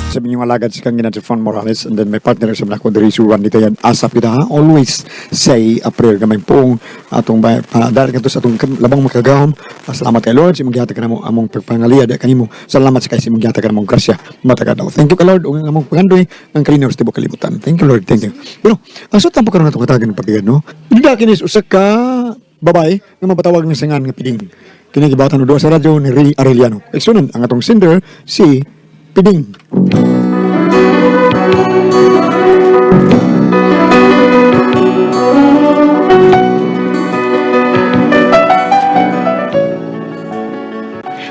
Sa inyong alagad si Kang si Fon Morales and then my partner sa mga diri si Juan Litayan. Asap kita ha, always say a prayer gamay poong atong dahil kadto sa atong labang makagahom. Salamat kay Lord sa imong gihatag kanamo among pagpangaliya di kanimo. Salamat sa kay sa imong gihatag kanamong grasya matag adlaw. Thank you kay Lord ug ang among pangandoy ang kalinaw sa tibuok kalibutan. Thank you Lord, thank you. Pero ang sud tampo karon atong katagan ng pagbigan no. Dinda kinis usa ka babae nga mapatawag ng singan nga Piding. Kini gibatan duha sa radyo ni Ray Arellano. Igsunan ang atong sender si Piding.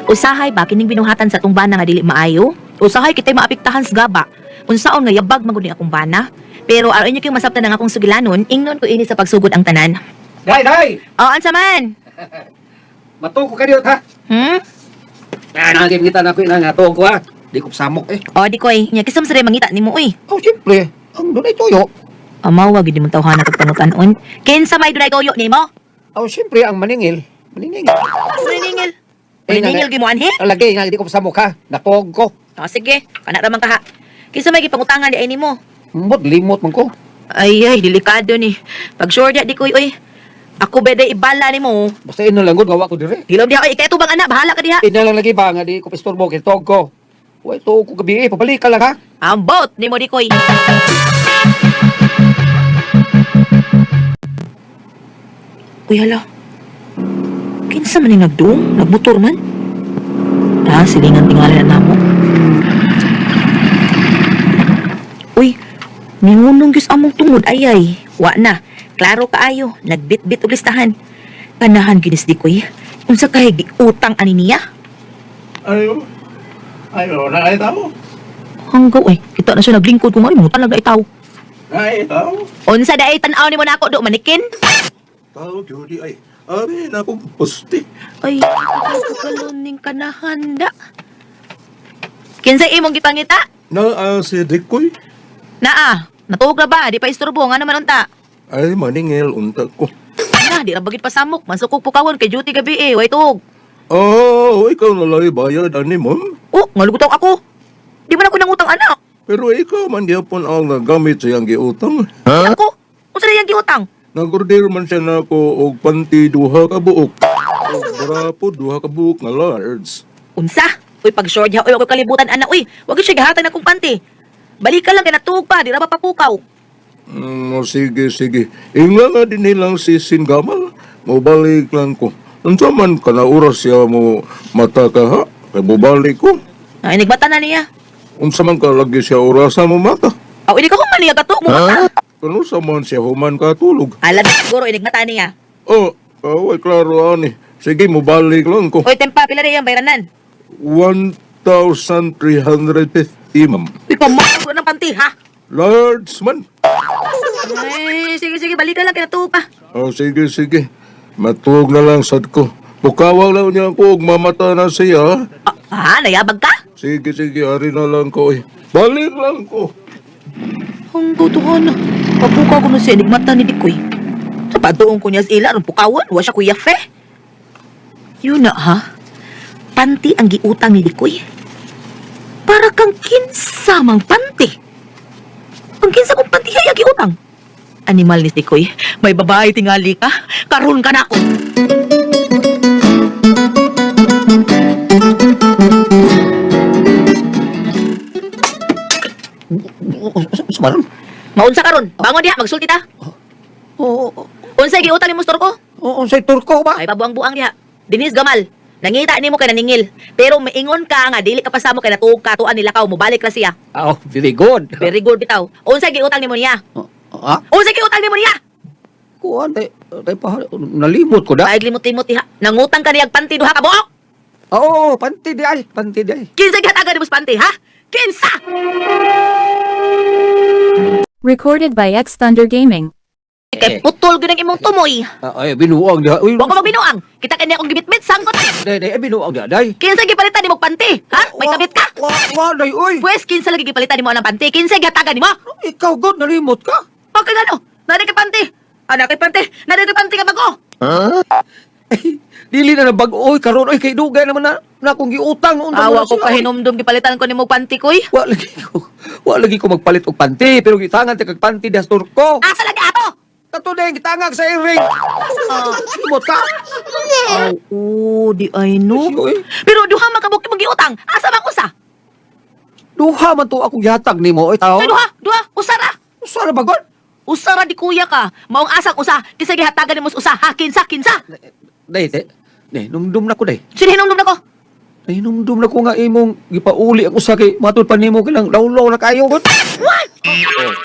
Usahay ba kining binuhatan sa atong bana nga dili maayo? Usahay kitay maapektahan sa gaba. Unsaon nga yabag man gud ni akong bana? Pero aron inyo kayong masabtan ang akong sugilanon, ingnon ko ini sa pagsugod ang tanan. Day, day! O, ansa man? Matuko ka diyot, ha? Hmm? Ah, nagim kita na ko ina nga tuog ko, ha? Di ko samok, eh. O, di koy, nya kisam sa mangita nimo uy. Oh, siyempre. Ang dunay tuyo. Amaw gid mo tawhana kag pangutan-on. Kinsa may dunay toyo nimo? Oh, siyempre, ang maningil. Maningil. Maningil. Eh, Maningil gimo anhi? Ang lagi, nga, di ko samok, ha? Natuog ko. O, sige, kana ra man kaha. Kinsa may gipangutangan di ay nimo? Mbot, limot man ko. Ay ay, delikado ni. Pag sure di koy uy. Ako bede ibala nimo. Basta ino lang, gud, gawa ko dire. Hilom diha oy, ikay tubang ana, bahala ka diha. Ina lang lagi ba, nga di ko pistorbo, kay tuog ko. Uy, tuog ko gabi, eh. Pabalik ka lang, ha? Ambot nimo di koy. Uy hala. Kinsa man ni nagduong? Nagmotor man? Ah, silingan tingali na namo. Uy, ningunong gyud sa among tungod ayay. Wa na. Klaro kaayo, nagbitbit og listahan. Kanahan gyud ni koy. Unsa kay giutang ani niya? Ayo. Ayo, na ay tao. Hanggaw eh, kita na siya naglingkod kung ano, mutan lang na itaw. Na ay tao. Unsa daay tan-aw nimo nako do manikin? Tao gyud ay. Abi na kong poste. Ay, kaluning kanahanda. Kinsa imong gipangita? Na si Dikoy. Naa, natuog na ba? Di pa istorbo nga naman unta. Ay maningil unta ko. Na, di ra bagit pasamok. Mansukog pukawon kay duty gabi eh. Way tuog. Oh, ikaw na lang bayad ani ma'am. Oh, ngalugutaw ako. Di man ako nangutang anak. Pero ikaw man gyapon ang nagamit sa iyang giutang. Ako, unsa na iyang giutang? Nagorder man siya nako og panty duha ka buok. Og bra po duha ka buok nga large. Unsa? Uy, pag short diha, uy, wag ko kalibutan anak. Uy, wag siya gihatag na kong panty. Balikan lang kay natuog pa, di ra ba papukaw. Sige, sige. Inga nga din nilang si Singamal. Mobalik lang ko. Unsa man kana oras siya mo mata ka ha? Kay mobalik ko. Ay, nagbata na niya. Unsa man ka lagi siya orasa mo mata? Aw, ini ka human niya kato mo mata. Kano sa man siya human ka tulog? Alam siguro inigmata niya. Oh, away klaro ani. Sige, mobalik lang ko. Uy, tempa, pila na iyang bayranan? 1,350, ma'am. Uy, pamahal ko ng panty, ha? Large man. Ay, sige, sige, balikan lang, kinatuo pa. Oh, sige, sige. Matuog na lang sad ko. Bukawaw lang niya ako og mamata na siya. Ah, ah, nayabag ka? Sige, sige, ari na lang ko. Eh. Balik lang ko. Ang tutuhan na. Papukaw ko na siya, enigmata ni Dikoy. Sa patuong ko niya sa ila, anong pukawan, wa siya kuya fe. Yun na, ha? Panty ang giutang ni Dikoy. Para kang kinsamang panty. Ang kinsa kong panty ay ang giutang. Animal ni Dikoy, may babae tingali ka. Karon ka na ako. Sa baron? Maunsa karon? Bangon diha, magsulti ta. Oo, Unsay giutang ni Mustor ko? oo, unsay turko ba? Ay pabuang-buang diha. Dinis Gamal. Nangita nimo kay naningil. Pero miingon ka nga dili ka pasamo kay natuog ka tuan nila kaw mobalik ra siya. Oh, very good. Very good bitaw. Unsay giutang nimo niya? Ah, Unsay giutang nimo niya? kuan, day, day pa, nalimot ko da. Ay limot-limot diha. Nangutang ka niyag panty duha ka buok. Oo, panty di ay, panty di ay. Kinsa gihatagan nimo sa panty ha? Kinsa? Recorded by X Thunder Gaming. Kay putol gyud ang imong tumoy. Ah, ay, binuang diha. Uy, Wa ko magbinuang. Kita kani akong gibitbit sangkot. Day, day, ay, binuang diha, day. Kinsa gipalitan nimo og panty? Ha? May kabit ka? Wa, wa, day, uy. Pwes kinsa lagi gipalitan nimo ang panty? Kinsa gihatagan nimo? Ikaw, God, nalimot ka. Pagka gano? Nari kay panty. Anak kay panty. Nari kay panty ka bago. Dili na na bago, oy, karon oy, kay dugay naman na. Na kung giutang noon. Awa ko kahinumdum gipalitan ko nimo panty koy. Wa lagi ko magpalit og panty, pero gitangan ta kag panty das turko. Asa lagi ato? Kato na yung gitangag sa ring. Limot ka. Aw, oh, di ay no. Siyo, eh. Pero duha man ka buok imong giutang. Asa man usa? Duha man to akong gihatag nimo oy tao. Ay, duha, duha, usa ra. Usa ra ba god? Usa ra di kuya ka. Maong asang usa, kinsa gihatagan nimo sa usa? Ha, kinsa, kinsa? Day, te. Day, numdum na ko day. Sino hinumdum nako? Day, numdum na ko nga imong gipauli ang usa kay matud pa nimo kanang lawlaw na kayo god. What? Oh.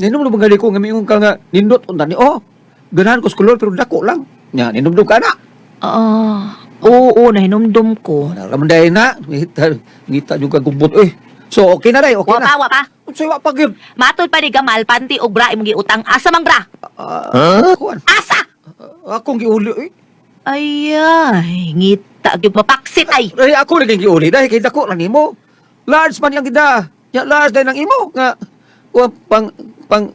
Ninumdum ba gali ko nga miingon ka nga nindot unta ni oh. Ganahan ko sa kolor pero dako lang. Nya, ninumdum ka na. Ah, oo, nahinumdum ko. Wala man day na. Ngita, ngita yung kagubot eh. So okay na day, okay Wa na. pa, wa pa. Unsay wa pa gyud? Matod pa ni Gamal, panty og bra imong giutang. Asa mang bra? Ah, kuan. Asa? Akong giuli eh. Ay, ay, ngita gyud mapaksit ay. Ay, ako lagi giuli dahil kay dako lang nimo. Large man yang gida. Ya large dahil nang imo nga wa pang pang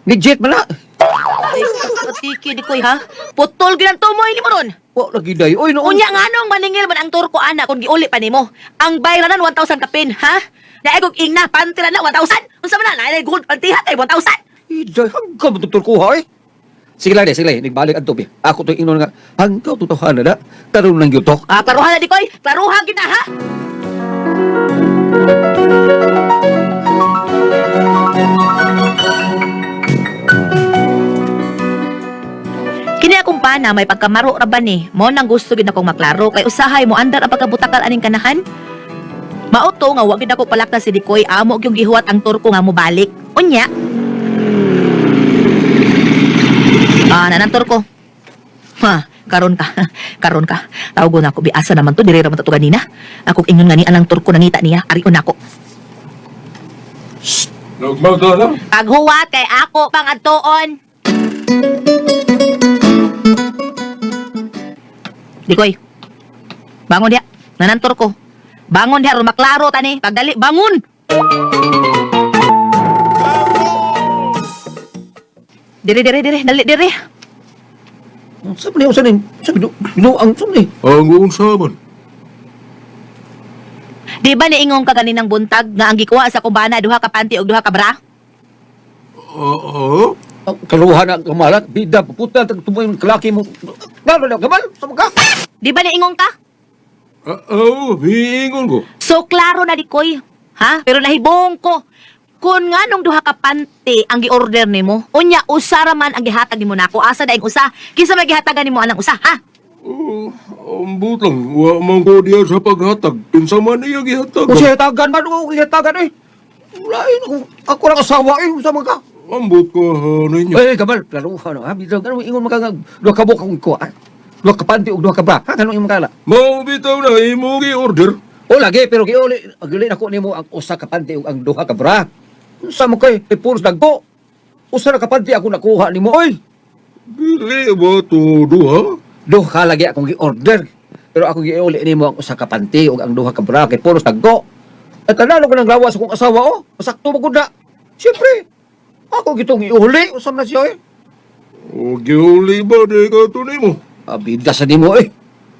legit man na. Ay, katiki di koy ha. Putol gyud ang tumoy nimo ron. Wa lagi day. Oy noon. Unya nganong maningil man ang turko ana kung giuli pa nimo. Ang bayranan 1,000 kapin, ha? Naay kog ingna panty ra na 1,000. Unsa man na naay gold pantiha kay 1,000. Iday hanggang mo ko ha eh. Sige lang, day, sige lang. Nagbalik ang tubi. Ako to ingnon nga hanggang tutuhan na da. Karon lang gyud to. Ah, klaruhan na di koy. Klaruhan gid na ha. Kini akong pana may pagkamaro ra ba ni. Mao nang gusto gid akong maklaro kay usahay mo andar ang pagkabutakal aning kanahan. Mao to nga wa gid ako palakta si Dikoy, amo gyung gihuwat ang turko nga mobalik. Unya. Ah, nanang turko. Ha, karon ka. Karon ka. Tawgon ako biasa naman to dire ra man to ganina. Akong ingon nga ni anang turko nangita niya, ari ko nako. Nagmata na. Paghuwat kay ako pang adtuon. Dikoy. Bangon diha. Nanantor ko. Bangon diha aron maklaro tani. Pagdali, bangon. Dire dire dire, dali dire. Unsa man ni unsa ni? Unsa binuang unsa ni? Ang unsa man. Di ba niingon ka ganinang buntag nga ang gikuha sa kumbana duha ka panty ug duha ka bra? Oo. Ang Kaluhan na kamalat, bida, puputa, tumoy yung kalaki mo. Lalo na, gamal, sama ka. Di ba niingon ka? Oo, hiingon ko. So klaro na dikoy, ha? Pero nahibong ko. Kun nga nung duha ka panty ang gi-order nimo, unya usa ra man ang gihatag nimo nako. Asa daing usa? Kinsa may gihatagan nimo anang usa, ha? Oh, ambot lang. Wa man ko diya sa paghatag. Kinsa man iya gihatag. Kung siya tagan man, o siya tagan eh. Lain, ako, ako lang asawa eh, sama ka. Ambot ko ha, ninyo. Eh, gamal, klaruhan ha, bida, ganun, ingon maka nga, duha ka buok akong ikuha, ah. Duha ka panty ug duha ka bra, ha, ganun ingon makala. Mao bitaw na imo gi-order. O lagi, pero giuli, giuli na ko nimo ang usa ka panty ug ang duha ka bra. Unsa mo kay, eh, puros dagko. Usa ra ka panty ako nakuha nimo, oy. Dili ba to duha? Duha lagi akong gi-order. Pero ako giuli nimo ang usa ka panty ug ang duha ka bra kay puros dagko. At tanalo ko ng lawas akong asawa, oh. Masakto mo na. Siyempre, ako gitong iuli, unsa man na siya, eh. O giuli ba di ka to nimo? Abida sa nimo, eh.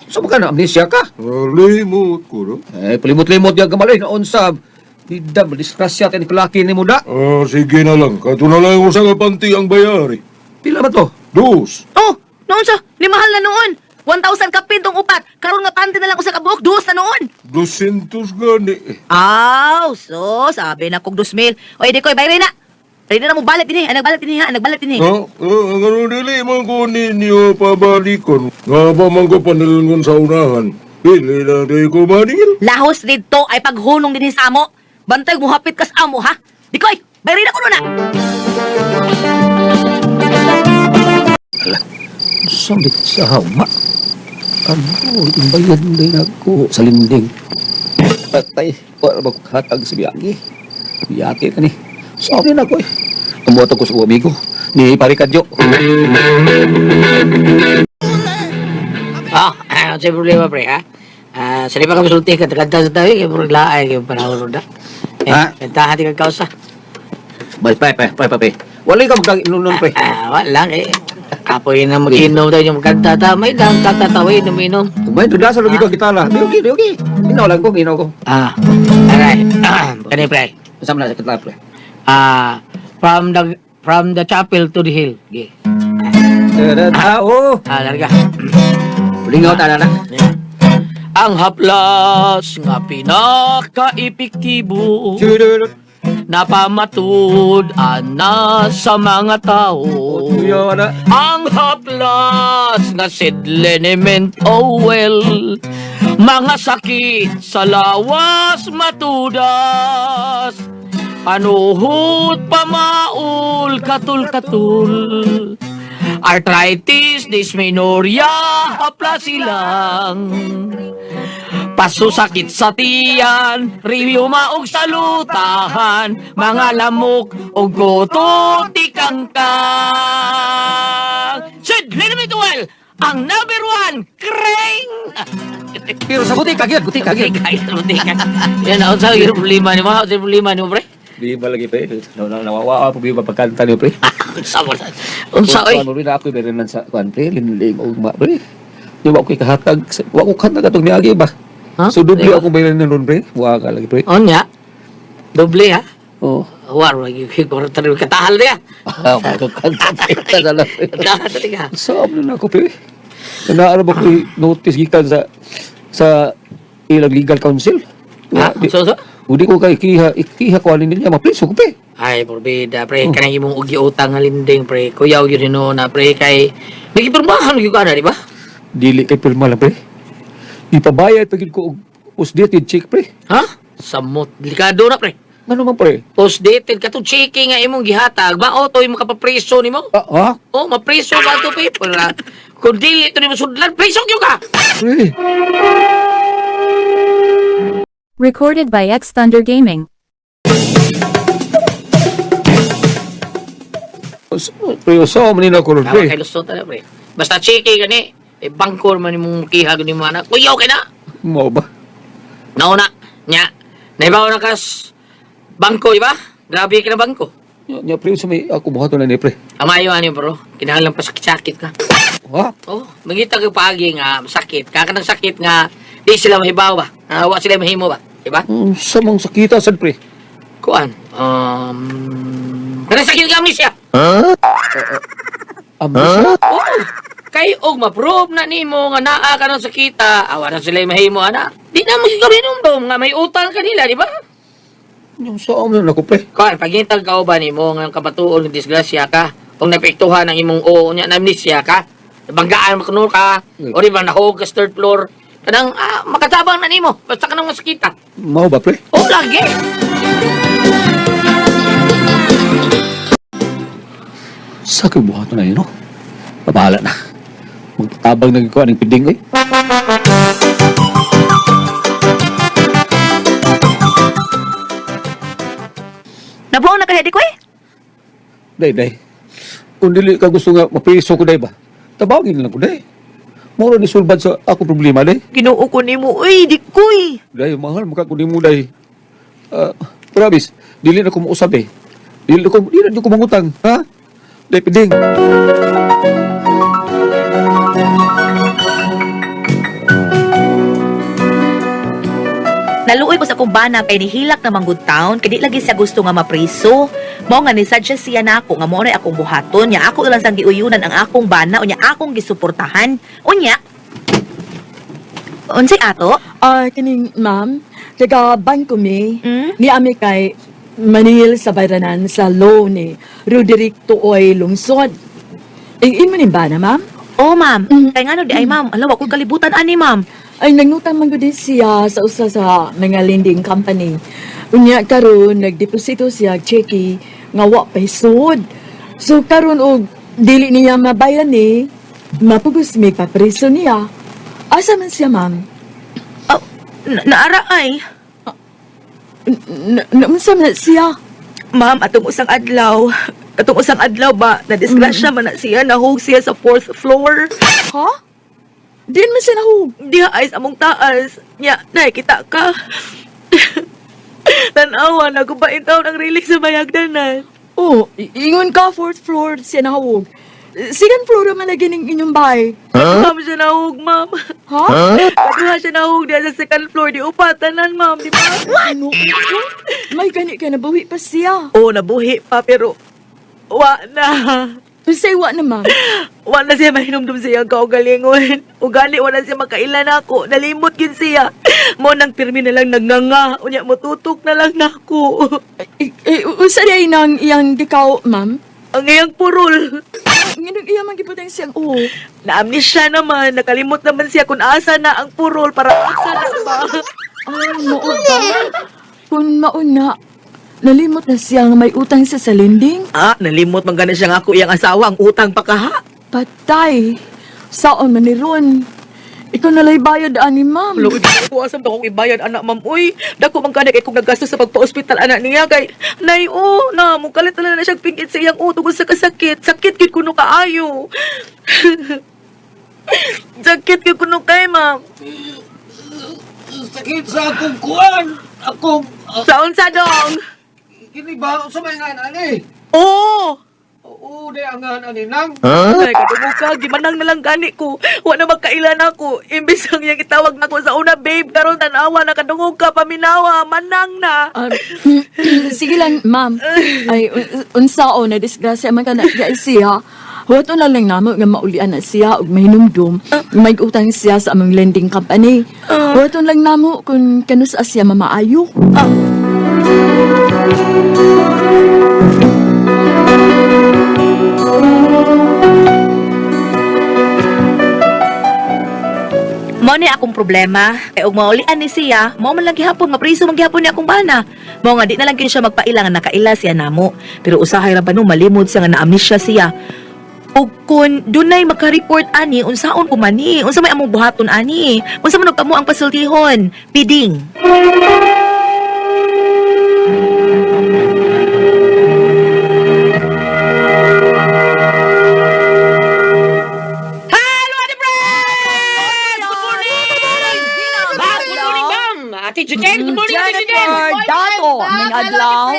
Sa ka na, amnesia ka. Limot ko no. Eh, palimot-limot yung gamal, eh, noon sa... Bida, madisgrasya tayo ni kalaki ni mo na. Ah, sige na lang. Kato na lang usa ka panty ang bayari. Pila ba to? Dos. Oh, noon sa ni mahal na noon. 1,000 kapin tong upat. Karon nga panty na lang usa ka buok, duos na noon. 200 gani. Aw, so sabi na kog 2,000. Oy, dikoy, bayre na. Ready na mo balit dinhi, ay nagbalit dinhi ha, nagbalit dinhi. Ha? Ah, ang ano dili man ko ninyo pabalikon. Nga ba man ko panilingon sa unahan? Dili na di ko maningil. Lahos didto ay paghunong dinhi sa amo. Bantay muhapit kas amo ha. Dikoy, bayre na kuno na. Samit sa hawa. Ano, imbayan din ako sa linding. Patay, wala ba hatag sa biyagi? Biyati ka ni. Sorry na ko eh. Tumuto ko sa amigo ni Pare Kadyo. Ah, ano sa problema pre ha? Ah, sa pa kami sulti ka kanta sa tayo kay murag laay kay panahon na. Eh, Ha? kantahan di kag kausa. Bay, pay, pay, pay, pay. Wala ka magdag inunon, pre. Ah, wala lang eh. Kapoy na mag-inom tayo yung kanta ta. May dang kanta ta, inom inom. May duda sa lubi ko gitara. Di okay, di okay. Minaw lang ko, minaw ko. Ah. Aray. Kani pre. Sama na sa kitla pre. Ah, from the chapel to the hill. Ge. Ah, oh. Ah, larga. Lingaw ta na na. Ang haplas nga pinaka-epektibo napamatud ana sa mga tao. Tuyo na. Ang haplas nga sidleniment owel, mga sakit sa lawas matudas, panuhot pamaul katul-katul, arthritis, dysmenorrhea, haplas silang pasusakit sa tiyan, rheuma og salutahan, mga lamok og goto tikangkang. Sid Linamituel, ang number one, Kreng! Pero sa buti kagyod, buti kagyod. Yan, ako sa yung problema ni mo, sa problema ni mo, pre. Di ba lagi pre? Nawawa pa ba pagkanta niyo pre? Unsa mo? Unsa oy? Kuan mo na ako meron lang sa kuan pre, linling og ma pre. Di ba ko kahatag, wa ko kahatag atong niagi ba? Ha? So doble Di ba? akong bayaran nun pre. Wa ka lagi pre. Onya. Doble ha. Oh. War, katahal niya. Ah, makakanta pre. Tadala pre. Katahal talaga. Saan na ako pre? Naara ba ko notice gikan sa ilang legal counsel? Ha? So, so? Udi ko kay ikiha, ikiha ko ani niya mapriso ko pre. Ay, porbida, pre. Kanang imong ugi utang nga linding, pre. Kuyaw yun hinuon na, pre. Kay, nagipirmahan yun ka na, di ba? Dili kay pirma lang pre. Ipabayad pa gid ko og postdated check pre. Ha? Samot. Delikado na, pre. Ano man pre? Postdated ka to checking nga imong gihatag. Ba, oto yung makapapriso nimo. Ah, ha? Oh, mapriso ka to, pre. Para, kung dili ito nimo sudlan, priso gyud ka! Pre. Recorded by X Thunder Gaming. Pre, usaw man nila ko ron, Tawa pre. kay lusot na, pre. Basta checking ka ni. Eh, bangkor man imong kiha ni mo anak. Kuyaw kay na! Mao ba? Nauna, nya. Naibaw na kas bangko, di ba? Grabe ka na bangko. Nya, nya pre, usa may ako buhaton na ni pre. Amayo ani bro, kinahanglan pa sakit-sakit ka. Ha? Oh, mangita ka paagi nga sakit. Ka kanang sakit nga di sila mahibaw ba? Ah, wa sila mahimo ba? Di ba? Sa mang sakita sad pre. Kuan. Kanang sakit nga amnesia. Amnesia? Oh, kay og ma-prove na nimo nga naa ka ng sakita, awa na sila mahimo ana. Di na magigawin nga may utang kanila, di ba? Yung sa amin na ko pre. Kuan, pagintag ka ba nimo nga kabatuon ng disgrasya ka, kung naepektuhan ang imong oo nya na amnesia ka, banggaan makuno ka, o di ba nahog ka sa third floor, kanang makatabang na nimo, basta ka nang masakita. Mao ba pre? O lagi. Sa kay buhaton na yun, no? Pabahala na. Magtabang na ko aning piding oy. Nabuang na ka ko eh. Day, day. Kung dili ka gusto nga mapriso ko day ba? Tabangin lang ko day. Moro ni sulbad sa ako problema day. Ginoo ko nimo, uy, dikoy. Day, mahal maka ko nimo day. Ah, promise, dili na ko mausab eh. Dili na ko mangutang, ha? Day piding. Naluoy ko sa akong bana kay nihilak na manggod town kay di lagi siya gusto nga mapriso. Mao nga ni-suggest siya nako nga mao na akong buhaton nya ako lang sang giuyunan ang akong bana unya akong gisuportahan. Unya unsay ato? Ah, kining ma'am, taga bangko mi. Mm? Ni ami kay manil sa bayranan sa loan ni Roderick Tuoy Lungsod. Ing imo ni ba na, ma'am? Oh, ma'am. Mm. Kay ngano di ay ma'am, ala wa ko'y kalibutan ani ma'am. Ay nangutang man gud siya sa usa sa mga lending company. Unya karon nagdeposito siya og cheque nga wa pay sud. So karon og dili niya mabayan ni mapugos mi papreso niya. Asa man siya, ma'am? Oh, naara ay. Unsa man siya? Ma'am, atong usang adlaw. Atong usang adlaw ba, na-disgrasya man na siya, nahug siya sa fourth floor. Ha? Diin man siya nahug. Diha ay sa among taas. Nya, nakikita ka. Tanawa, nagubain taon ang relic sa bayagdanan. Oh, ingon ka fourth floor siya nahawog. Second floor man lagi ning inyong bahay. Huh? Ma'am, siya nahug, ma'am. Ha? Kaduha siya nahug diya sa second floor. Di upatanan, ma'am. Di ba? Ano? May gani ka nabuhi pa siya. Oo, nabuhi pa, pero wa na. Unsay wa na, ma'am? Wa na siya mahinumdum sa iyang kaugalingon. Ugali, wala siya makailan ako. Nalimot gin siya. Mo nang pirmi na lang nagnganga. Unya, mututok na lang nako. Eh, eh, unsa di ay nang iyang gikaw, ma'am? Ang iyang purol. Nganong iya man gibutang siyang oo. Naamnesia naman. Nakalimot naman siya kung asa na ang purol para asa na ba. Ah, mao ba? Kung mauna, nalimot na siya nga may utang siya sa lending. Ah, nalimot man gani siya nga ako iyang asawa. Ang utang pa kaha. Patay. Saon man ni Ron. Ikaw na lay bayad ani, ma'am. Lo, ko asam to kong ibayad anak ma'am. Uy, dako man gani kay kung naggastos sa pagpa-ospital anak niya kay nay oh, na mo kalit na na siyang pingit sa iyang uto sa kasakit. Sakit gyud kuno kaayo. Sakit gyud kuno kay ma'am. Sakit sa akong kuan. Akong Sa unsa dong? kini ba sa may nga ani? Oo. Oo, di ang ani nang. Ay, kadungog ka, gimanang na lang gani ko. Wa na magkailan ako. Imbis ang iyang itawag nako sa una, babe, karon tanawa na kadungog ka, paminawa, manang na. Sige lang, ma'am. Ay, unsaon na disgrasya man ka na di ay siya. Huwato na lang namo nga maulian na siya ug mahinumdum. May utang siya sa among lending company. Huwato lang namo kung kanus siya mamaayo. Mao ni akong problema. Kay og maulian ni siya, mao man lang gihapon, mapriso man gihapon ni akong bana. Mao nga di na lang gyud siya magpaila nga nakaila siya namo. Pero usahay ra ba no malimod siya nga na-amnesia siya. Ug kun dunay maka-report ani, unsaon ko man ni? Unsa may among buhaton ani? Unsa man og kamo ang pasultihon? Piding. Hello, Ate Fred! Good morning! Ma'am, good morning, ma'am! Ate Jujel, good morning, Ate Jujel! Jennifer Dato, may adlaw.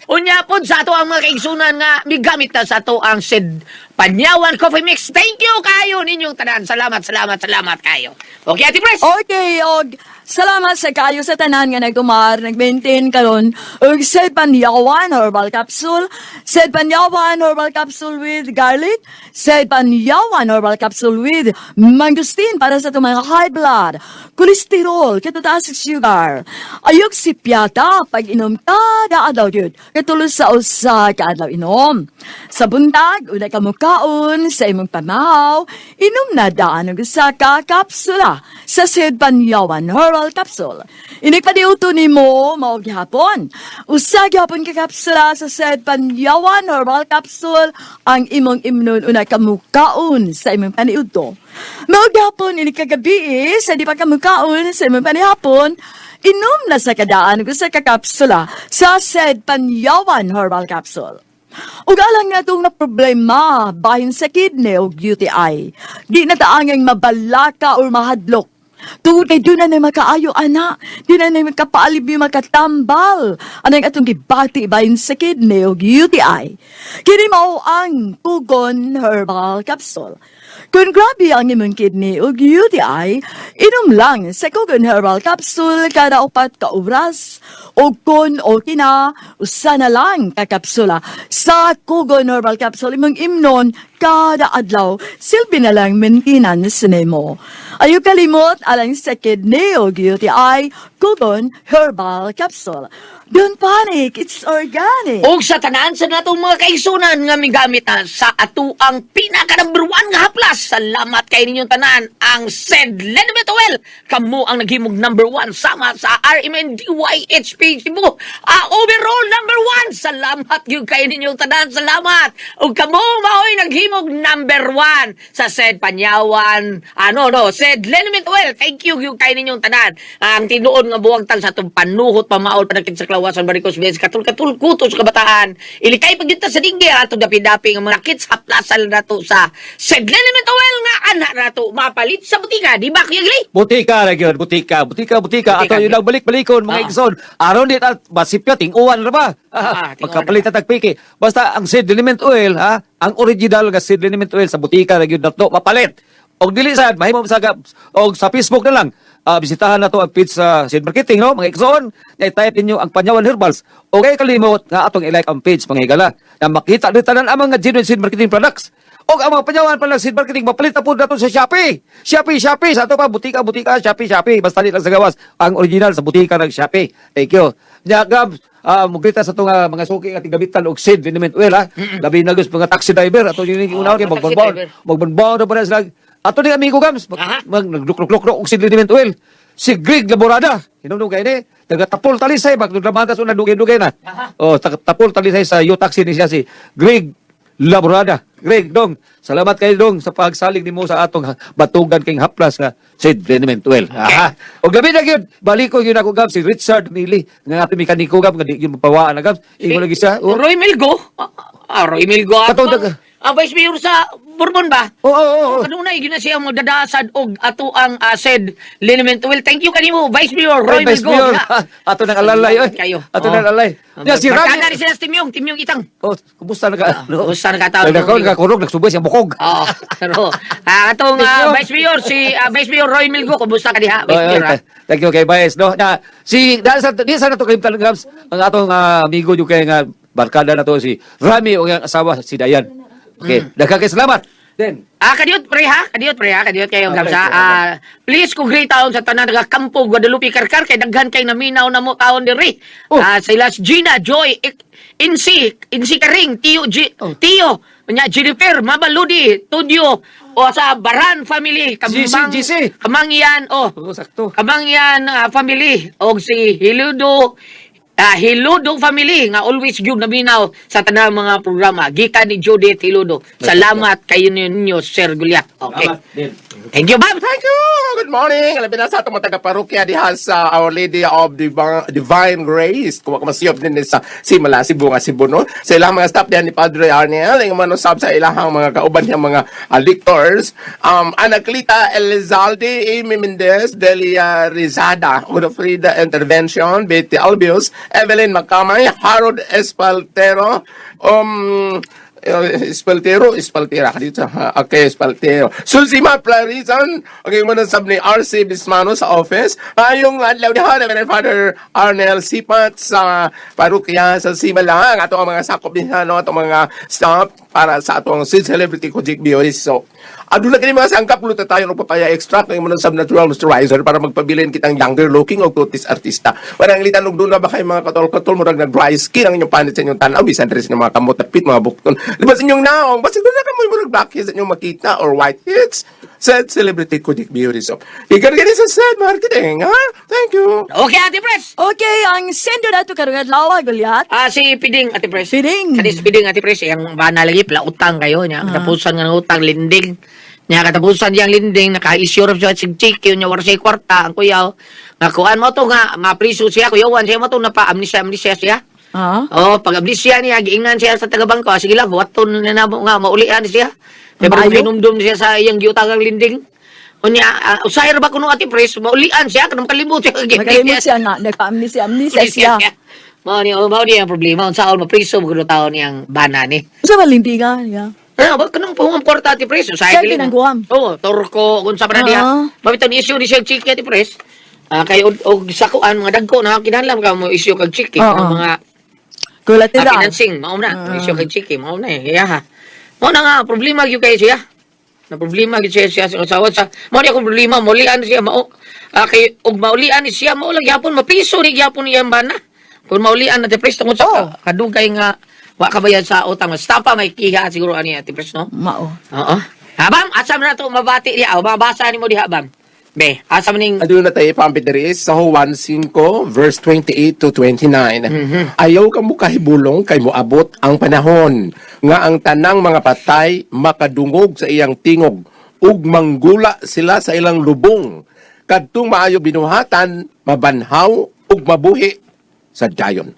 Unya po sa ato ang mga kaigsunan nga migamit na sa ato ang Sid Panyawan Coffee Mix. Thank you kayo ninyong tanan. Salamat, salamat, salamat kayo. Okay, Ate Pres. Okay, og salamat sa kayo sa tanan nga nagtumar, nag-maintain karon og Sed Panyawan Herbal Capsule, Sed Panyawan Herbal Capsule with garlic, Sed Panyawan Herbal Capsule with mangosteen para sa itong mga high blood, kolesterol, katataas sa sugar. Ayok si piyata pag inom kada adlaw gyud. Katulos sa usa ka adlaw inom. Sa buntag, una ka mukaon sa imong pamahaw, inom na daan og usa ka kapsula sa Sid Panyawan Herbal Capsule. Inikpadiuto nimo mao gihapon. Usa gihapon ka kapsula sa Sid Panyawan Herbal Capsule ang imong imnon una ka mukaon sa imong paniudto. Mao gihapon ini kagabi sa di pa ka mukaon sa imong panihapon, inom na sa kadaan og usa ka kapsula sa Sid Panyawan Herbal Capsule. Ug alang nga itong na problema bahin sa kidney o UTI. Di na taangang mabalaka or mahadlok. Tungod kay doon na na makaayo, ana. Di na na makapaalibyo, makatambal. Anang atong gibati bahin sa kidney o UTI. Kini mao ang Kugon Herbal Capsule. Kung grabe ang imong kidney o UTI, inom lang sa Kugon Herbal Capsule kada upat ka oras. O kun o kina, usa na lang ka kapsula. Sa Kugon Herbal Capsule, imong imnon kada adlaw. Silbi na lang maintenance nimo. Ayaw kalimot alang sa kidney o UTI, Kugon Herbal Capsule. Don't panic, it's organic. Og sa tanan sa natong mga kaigsunan nga migamit na sa ato ang pinaka number one nga haplas. Salamat kay ninyong tanan ang Sed Leniment Oil. Kamo ang naghimog number one sama sa RMNDYHP Cebu. Ah, overall number one. Salamat gyud kay ninyong tanan. Salamat. Og kamo maoy naghimog number one sa Sed Panyawan. Ano no, Sed Leniment Oil. Thank you gyud kay ninyong tanan. Ang tinuod nga buwagtan sa atong panuhot pamaol panakit sa klawasan barikos bes katul-katul kuto sa kabataan. Ilikay pag sa dinggir atong dapi-dapi nga mga kits haplasan nato sa Sed Leniment Oil nga anak nato mapalit sa butika. Di ba Kuya Gli? Butika ra gyud, butika, butika, butika. Butika, Ato yun lang balik-balikon mga igsoon. Aron di at masipyo tinguan ra ba? Ah, tinguan. Magkapalit na tagpiki. Basta ang seed liniment oil ha, ang original nga seed liniment oil sa butika ra gyud nato mapalit. Og dili sad mahimo sa og sa Facebook na lang. Bisitahan na to ang page sa Seed Marketing no, mga igsoon. Nya i-type ninyo ang Panyawan Herbals. Okay kalimot nga atong i-like ang page mga higala. Na makita di tanan ang mga genuine seed marketing products. Og ang mga panyawan pa lang seed marketing mapalit na po nato sa Shopee. Shopee, Shopee sa ato pa butika, butika, Shopee, Shopee. Basta di lang sa gawas ang original sa butika ng Shopee. Thank you. Nya Gab, mugrita sa itong mga suki nga tigamitan og seed liniment oil ha. Labi na gyud mga taxi driver ato yung Oh, unahon kay mga taxi magbonbon. driver. Magbonbon na pa na sila. Ato ni amigo Gams, mag naglukluk-lukluk og seed liniment oil. Si Greg Laborada, hinumdum kay ni, taga Tapol Talisay, bag naglamanta sa una dugay-dugay na. Oh, taga Tapol Talisay sa U Taxi ni siya si Greg Laborada. Greg, dong, salamat kayo dong sa pagsalig nimo sa atong batugan king haplas nga Sid Liniment Oil. Aha. Og labi na gyud, baliko gyud ako Gab si Richard Mili nga ating mekaniko Gab nga di gyud mapawaan na Gab. Ingon lagi siya. Oh. Roy Milgo? Roy Milgo. Katong Vice Mayor sa Bourbon ba? Oo. Kanunay gyud na siya magdadasad og ato ang seed liniment oil. Thank you kanimo Vice Mayor Roy Oy, Vice Milgo. Mayor. Na. Ato nang alalay oy. Kayo. Ato Oh. nang alalay. Ya si Barkada Rami. ni sila sa Timyong, Timyong Itang. Oh, kumusta na ka? Kumusta na ka tao? Nagkaroon nagkakurog nagsubay siyang bukog. Oo. Pero atong Thank you. Vice Mayor si Vice Mayor Roy Milgo, kumusta ka diha? Vice Oy, oy, Mayor, ah? thank you kay Vice no. Na si dahil sa di sa nato kalimtan Gabs ang atong amigo yung kay nga barkada na to si Rami o ang asawa si Dayan. Okay, daghang kay salamat. Then Kadiyot pre ha, kadiyot pre ha, kadiyot kayo Okay, Gabs ha. okay. Please kung great taon sa tanan taga Kampo Guadalupe Karkar kay daghan kay naminaw na mo taon diri. Oh. Sila si Gina Joy Insi, Insi Karing, Tio G, Oh. Tio, nya Jennifer, Mama Ludi, Tudyo, o sa Baran family, Kamang, GC, GC. Kamangyan, oh. Oh, sakto. Kamangyan family og si Hiludo Hiludo family nga always gyud naminaw sa tanang mga programa gikan ni Judith Hiludo. Salamat kayo ninyo Sir Gulyat. Okay. Salamat din. Thank you, Bob. Thank you! Good morning! Labi na sa atong mga taga-parokya diha sa Our Lady of Divine Grace. Kung masiyop din sa Simala, Cebu nga Cebu, no? Sa ilang mga staff diha ni Padre Arnel, ang manusab sa ilahang mga kauban niyang mga lectors. Anaclita Elizalde, Amy Mendez, Delia Rizada, Frida Intervention, Betty Albius, Evelyn Macamay, Harold Espaltero, Espaltero, Espaltera ka dito. Ha? Okay, Espaltero. Susima Plarizan, okay, muna sab ni RC Bismano sa office. Ayong adlaw ni Reverend Father Arnel Sipat sa parokya sa Simalang. Ato ang mga sakop niya, no? Ato ang mga staff para sa atong Seed Celebrity Kojik Beauty. So, aduna kini mga sangkap luto tayo ng papaya extract ng mga sab natural moisturizer para magpabilin kitang younger looking o kutis artista. Warang litan og duna ba kay mga katol-katol murag nag dry skin ang inyong panit sa inyong tan-aw bisan diri sa inyong mga kamot napit mga bukton. Libas inyong naong basta duna ka mo murag blackheads sa inyong makita or whiteheads. Said Celebrity Kojik Beauty Soap. Ikan gani sa sad marketing, ha? Thank you. Okay, Ate Pres. Okay, ang sender nato karong adlaw, Goliath. Si Piding, Ate Pres. Piding. Kani si Piding, Ate Pres, iyang bana lagi, pala utang kayo niya. Katapusan nga ng utang, linding. Niya, katapusan niyang linding, naka-issue ra siya sig cheque, niya wala siya kwarta, ang kuyaw. Nga kuan mo to nga, mapriso siya, kuyawan siya mo to, napa-amnesia, amnesia siya. Ah? Oh, pag amnesia niya, giingnan siya sa taga-bangko, sige lang, buhaton na na mo nga, maulian siya. Kaya Maayo. hinumdum siya sa iyang giutangang linding. Unya, usahay ra ba kuno Ate Pres, maulian siya, kanang kalimot siya. Makalimot siya nga, nagpa-amnesia, amnesia siya. Mao ni oh, mao ni ang problema unsaon mapriso mo kuno taon niyang bana ni. Unsa ba lindingan niya? Ano ba kanang puhong kwarta Ate Pres? Usahay Siya dili mo. ginangguam. Oo, torko kung sa pa na diha. Mabitaw ni issue ni siya chiki Ate Pres. Kay og sa kuan mga dagko na kinahanglan ka mo issue kag chiki kanang mga Collateral. Financing, mao na. Issue kag chiki, mao na eh. Iya ha. Mao na nga problema gyud kay siya. Na problema gyud siya siya sa asawa sa. Mao ni akong problema, maulian siya mao. Kay og maulian ni siya mao lang gyapon mapiso ni gyapon iyang bana. Kung maulian na depressed tungod sa kadugay nga wa ka bayad sa utang. Stapa may kiha siguro ani Ate Pres, no? Mao. Oo. Habam, asa man na to mabati diha? O, mabasa nimo diha, bam. Be, asa man ning Aduna tayo ipampit diri sa Juan 5 verse 28 to 29. Ayaw ka mo kahibulong kay moabot ang panahon nga ang tanang mga patay makadungog sa iyang tingog ug manggula sila sa ilang lubong kadtong maayo binuhatan mabanhaw ug mabuhi sa dayon.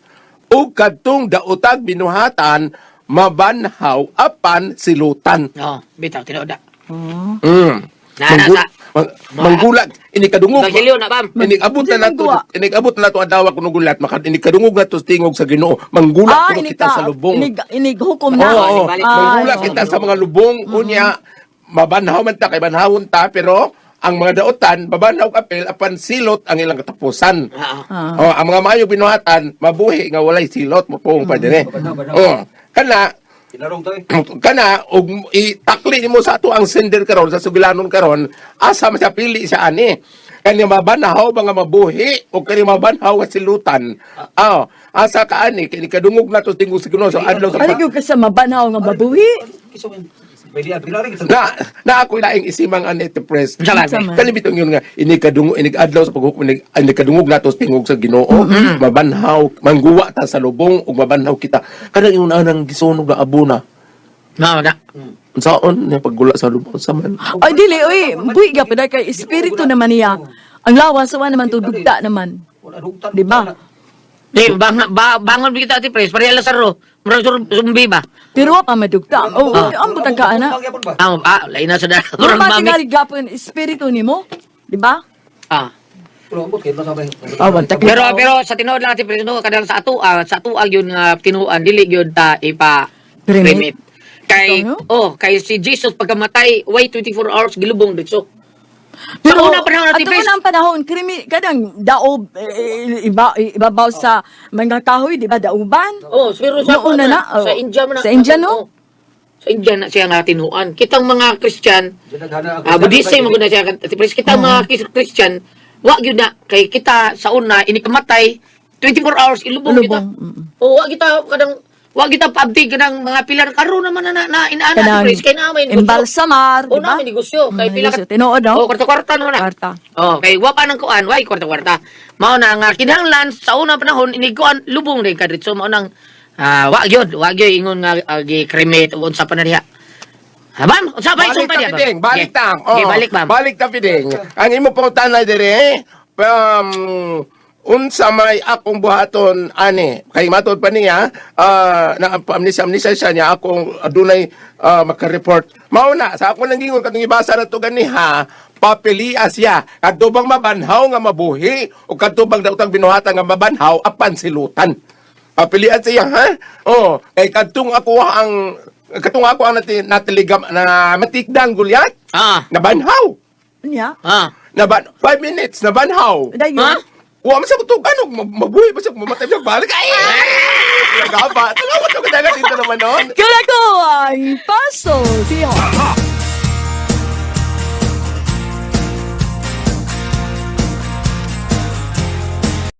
Ug kadtong daotag binuhatan mabanhaw apan silutan. Oh, bitaw tinuod. Mm. Na, na, sa, Manggulat ini kadungog. Ebanghelyo na, bam. Inig abot na nato, Mangguwa. inig abot na nato adlaw kuno gulat, maka inig kadungog nato sa tingog sa Ginoo. Manggulat kuno inig kita ka- sa lubong. Inig hukom na. Oo, oo. Balik, Manggulat oo. kita sa mga lubong unya mabanhaw man ta kay banhawon ta, pero ang mga daotan babanhaw kapil apan silot ang ilang katapusan. Oh, ang mga maayo binuhatan mabuhi nga walay silot mopuong pa dire. Oh, kana kana og itakli nimo sa ato ang sender karon sa sugilanon karon, asa man siya pili siya ani, kani mabanhaw ba nga mabuhi o kani mabanhaw nga silutan? Ah, asa ka ani kini kadungog nato tingog sa Ginoo sa adlaw sa Ano gyud ka sa mabanhaw nga mabuhi? Na na ako laing isimang ani te press. Unsa ba? Unsa man? Kani bitong yun nga ini kadungog inig adlaw sa paghukom, inig ini kadungog nato sa tingog sa Ginoo, mabanhaw mangguwa ta sa lubong ug mabanhaw kita kanang ingon anang gisunog na abuna. Mao na. Unsaon niya paggula sa lubong sa man? Ay dili oy, buhi ka pa kay espiritu naman niya. Ang lawas wa naman to dugta naman. Di ba? Di bangon kita ati pres, pareha Lazaro. Murag zumbi ba? Pero wa pa madugta. Oh, ang butang ka ana. Ah, lain na sa Pero murag pa mami. tingali gapon espiritu nimo, di ba? Ah. Ah, wala ta Pero pero sa tinuod lang ati pres no, kadang sa ato gyud nga tinuan dili gyud ta ipa Cremate. cremate. Kay Ito, no? oh, kay si Jesus pagkamatay, way 24 hours gilubong dito. Pero Sa una panahon, Ate ato Pres. unang panahon, krimi kadang daob eh, iba, ibabaw sa mga kahoy, di ba dauban? Oh, pero sa Noon na na, oh. sa India man na. Sa India, no? Oh. Sa India na siya nga tinuan. Kitang mga Christian, Buddhism mo na siya Ate Pres, kitang mga Christian, wa gyud na kay kita sa una ini kamatay 24 hours ilubong kita. Ilubong, mm. Oh, wa kita kadang wa kita paabtig kanang mga pilar karon naman na na, na inaana Ate Kanang Pres kay naa may negosyo. Embalsamar, Oh, di ba? naa may negosyo kay Mm, pila negosyo. Tinuod, no? Oh, kwarta-kwarta naman na. Kwarta. Oh, kay wa pa nang kuan, way kwarta-kwarta. Mao na nga kinahanglan sa unang panahon ini kuan lubong rin kadritso mao nang wa gyud, wa gyud ingon nga gi-cremate o unsa pa na diha. Ha, bam, unsa pa Balik isong pa ta diha? Bam? piding, balik Okay. ta. Okay, Oo, balik bam. Balik ta piding. Ang imo pangutana dire, unsa may akong buhaton ani kay matod pa niya na amnesia amnesia siya niya akong adunay maka-report mao na sa ako nang gingon katong ibasa na to ganiha papilia siya kadto bang mabanhaw nga mabuhi o kadto bang daotang binuhatan nga mabanhaw apan silutan. Papilian siya, ha? Oh, kay kadtong ako ang natiligam na matikdang gulyat. Nabanhaw. Unya? Naban 5 minutes nabanhaw. Dayon. Ha? Wa man sa kutugan og mabuhi pa siya mamatay siya balik. Ay! Nagaba. Tanawa to kadagat dito naman noon. Kaya ko ang puzzle, tiyo.